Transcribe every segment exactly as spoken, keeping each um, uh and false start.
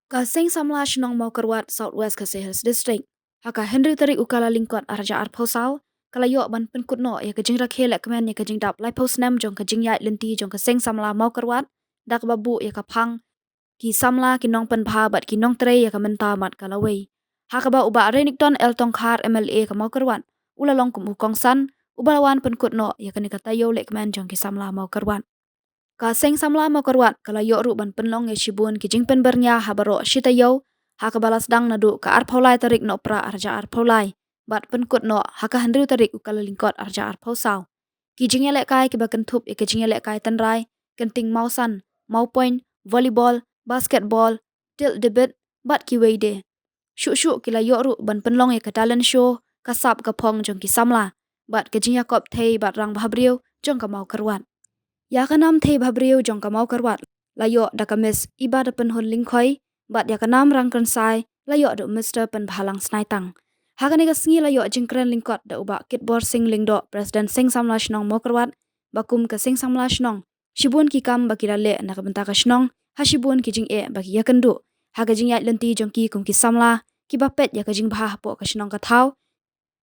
Ka Seng Samla Shnong Mawkyrwat, South West Khasi Hills District, ha ka hynriew tarik u Kyllalyngkot arhajar arphew saw, ka la ïoh ban pynkut noh ïa ka jingrakhe lehkmen ïa ka jingdap laiphew snem jong ka jingïaid lynti jong ka Seng Samla Mawkyrwat, da kaba buh ïa ka phang ki samla, ki nongpynbha bad ki nongtrei ïa ka mynta bad ka lawei. Ha kaba u Bah Renikton L Tongkhar, M L A ka Mawkyrwat, u la long kum u kongsan uba la wan pynkut noh ïa kane ka taïew lehkmen jong ki samla Mawkyrwat. Ka Seng Samla Mawkyrwat ka la ïoh ruh ban pynlong ïa shibun ki jingpynbyrngia ha baroh shi taïew, ha kaba la sdang naduh ka arphew lai tarik Nohprah arhajar arphew lai bad pynkut noh ha ka hynriew tarik u Kyllalyngkot arhajar arphew saw. Ki jingïalehkai kiba kynthup ïa ki jingïalehkai tynrai, kynting mawsan, mawpoiñ, volleyball, basketball, tilt debit bad kiwei de. Shuh shuh ki la ïoh ruh ban pynlong ïa ka talent show, ka sap ka phong jong ki samla, bad ka jingïakop thei bad rangbhabriew jong ka Mawkyrwat. Ïa ka nam thei bhabriew jong ka Mawkyrwat la ïoh da ka Miss Ibadarpynhun Lyngkhoi, bad ïa ka nam rangkynsai la ïoh da u Mister Pynbhalang Snaitang. Ha kane ka sngi la ïoh jingkren lyngkot da u Bah Kitbor Sing Lyngdoh, President Seng Samla Shnong Mawkyrwat, ba kum ka Seng Samla Shnong, shibun ki kam ba ki la leh na ka bynta ka shnong, ha shibun ki jingeh ba ki ïakynduh ha ka jingïaid lynti jong ki kum ki samla kiba peit ïa ka jingbha hapoh ka shnong ka thaw.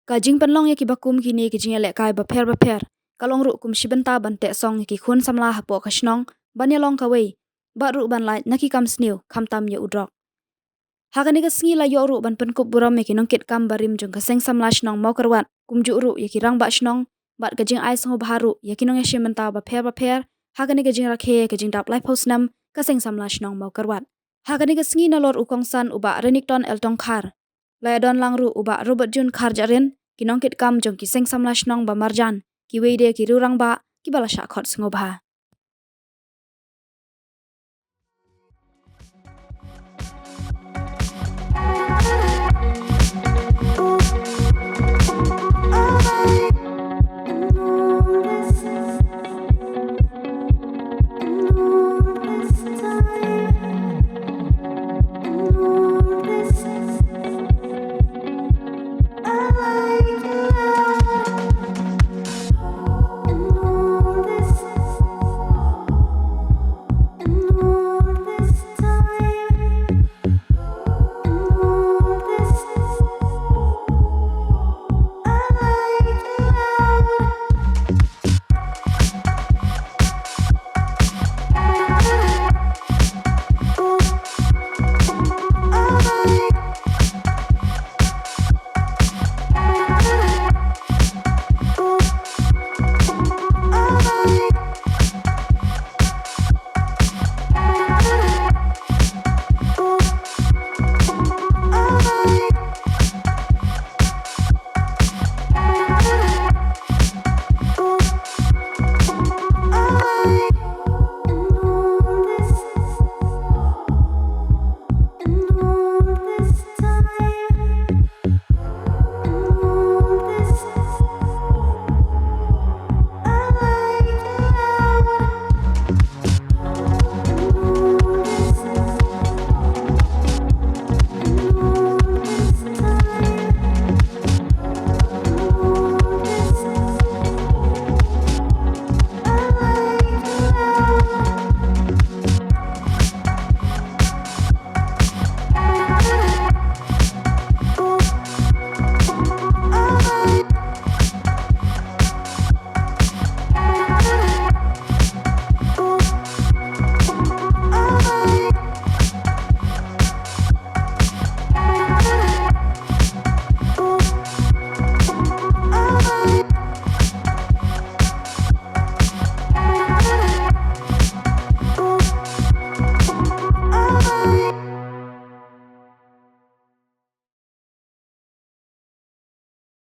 Ka jingpynlong ïa kiba kum kine ki jingïalehkai bapher bapher ka long ruh kum shi bynta ban teh song ïa ki khun samla hapoh ka shnong ban ïalong kawei, bad ruh ban lait na ki kam sniew khamtam ïa u drok. Ha kane ka sngi la ïoh ruh ban pynkup burom ïa ki nongkitkam barim jong ka Seng Samla Shnong Mawkyrwat, kumjuh ruh ïa ki rangbah shnong, bad ka jingai sngewbha ruh ïa ki nongïashim bynta bapher bapher ha kane ka jingrakhe ka jingdap laiphew snem ka Seng Samla Shnong Mawkyrwat. Ha kane ka sngi, nalor u kongsan u Bah Renikton L Tongkhar, la ïadon lang ruh u Bah Robert June Kharjahrin, ki nongkitkam jong ki Seng Samla Shnong ba marjan, kiwei de ki riew rangbah kiba la shah khot sngewbha.